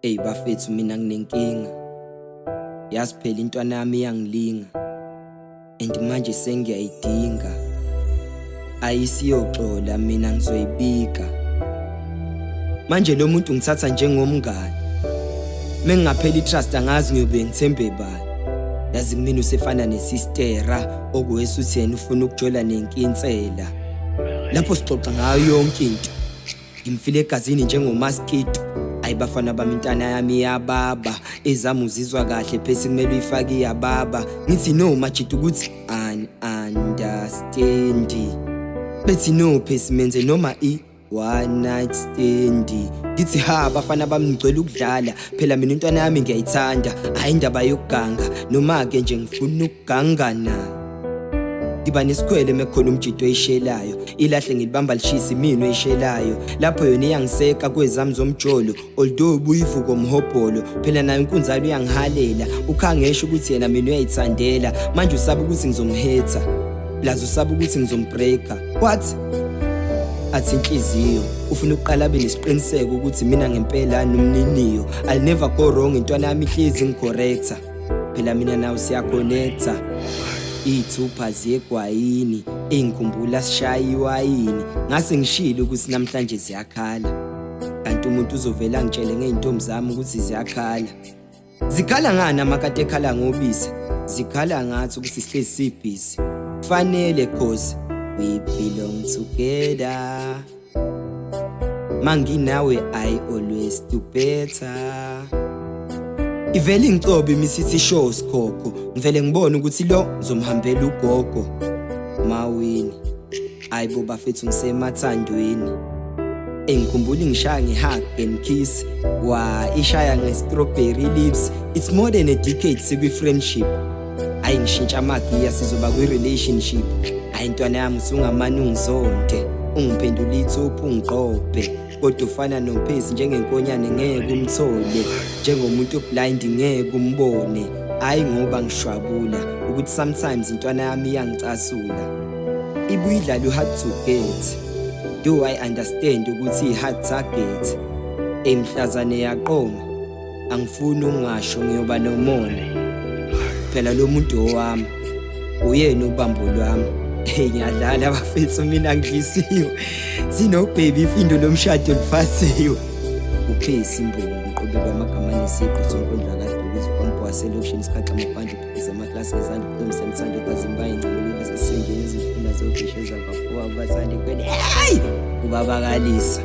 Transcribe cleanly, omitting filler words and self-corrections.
Eyi bafethu, mina nginenkinga. Yazi phela intwana yami iyangilinga and manje sengiyayidinga. Ayisiyoxola, mina ngizoyibika. Manje lo muntu ngithatha njengomngani. Mengingaphela i-trust, angazi ngiyobe ngithembe bani. Yazi kumina usefana nesistera okuwesi uthi yena ufuna ukujola nenkinsela. Lapho sixoxa ngayo yonke into. Ngimfile egazini njengomaskito. Ayi bafana bami, intana yami iyababa. Ezami uzizwa kahle phesi kumele uyifake, iyababa. Ngithi no majida ukuthi an understand. Bethi no phesi menze noma i one night stand. Ngithi ha bafana bami, ngicela ukudlala phela mina, intwana yami ngiyayithanda, hayi indaba yokuganga noma ke nje ngifuna ukuganga nayo. Ngiba nesikhwele mekhona umjido oyishelayo, ilahle ngilibamba lishisa iminwe eyishelayo. Lapho yona iyangiseka kwezami zomjolo, although ubuyivuka umhobholo. Phela nayo inkunzalo uyangihalela, ukhangesho ukuthi yena mina uyayithandela. Manje usaba ukuthi ngizomhetha, plus usaba ukuthi ngizombreaka. What athi inhliziyo ufuna ukuqala abe nesiqiniseko ukuthi mina ngempela nomniniyo. I'll never go wrong, intwana yami ihlezi ngicorrecta. Phela mina nawe siyaconnecta, iy'thupha ziyegwayini ey'ngikhumbula sishaya iwayini. Ngase ngishilo ukuthi namhlanje ziyakhala, kanti umuntu uzovela angitshele ngey'ntombi zami ukuthi ziyakhala. Zikhala ngani amakati ekhala ngobisi? Zikhala ngathi ukuthi sihlezi sibhizi. Kufanele, 'cause we belong together. Manginawe I always do better. Ivele ingicobe imisithi show sikhokho, ngivele ngibone ukuthi lo ngizomhambela ugogo mawini. Ayibo bafethu, ngisemathandweni. Engikhumbula ngishaya nge-hug and kiss, wa ishaya nge-strawberry lips. It's more than a decade sikwi-friendship. Hayi ngishintsha amagiya, sizoba kwi-relationship. Hayi ntwana yami, usungamane ungizonde, ungiphendula ithupha, ungiqophe, kodwa ufana nomphezi njengenkonyane, ngeke umthole njengomuntu blind, ngeke umbone. Hayi ngoba ngishwabula ukuthi sometimes intwana yami iyangicasula, ibuye idlale u-hard to get. Do I understand ukuthi i-hard target emhlazane yaqoma? Angifuni ungasho, ngiyoba nomona. Phela lo muntu owami, uyena ubambo lwami. Hey, ngiyadlala bafethu, mina ngidlisiwe sinobhebi, ifindo lomshado lifasiwe. Uphesi imbongi umqobeli wamagama nesiqu sonkondlo akadukuzi upompo waselokishini sikhaxa amabhandi ubhekisa amaklasi ngezandla uqinisa imithando dazimbayi ingcebeleva sesendeni izifunda zogisho ezavafuwa abathandi kweli. Hayi, ubabakalisa.